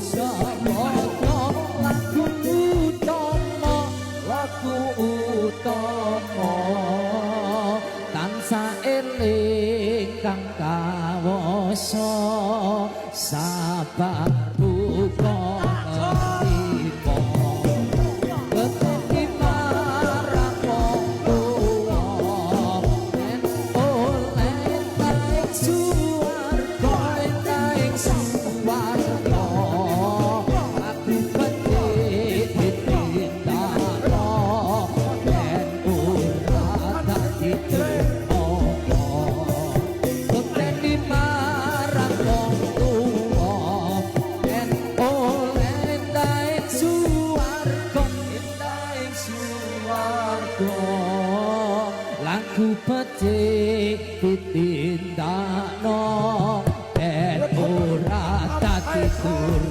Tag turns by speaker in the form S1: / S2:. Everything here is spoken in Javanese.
S1: Sembada laku utama, laku utama, tansah eling kang kawasa, sabar uga nerima. Bekteni marang wong tuwa yen oleh endah suwarga, endah suwarga. Laku becik ditindakno yen ora dadi durhaka. Bekteni marang wong tuwa yen oleh endah suwarga, endah suwarga. Laku becik ditindakno ben ora dadi durhaka.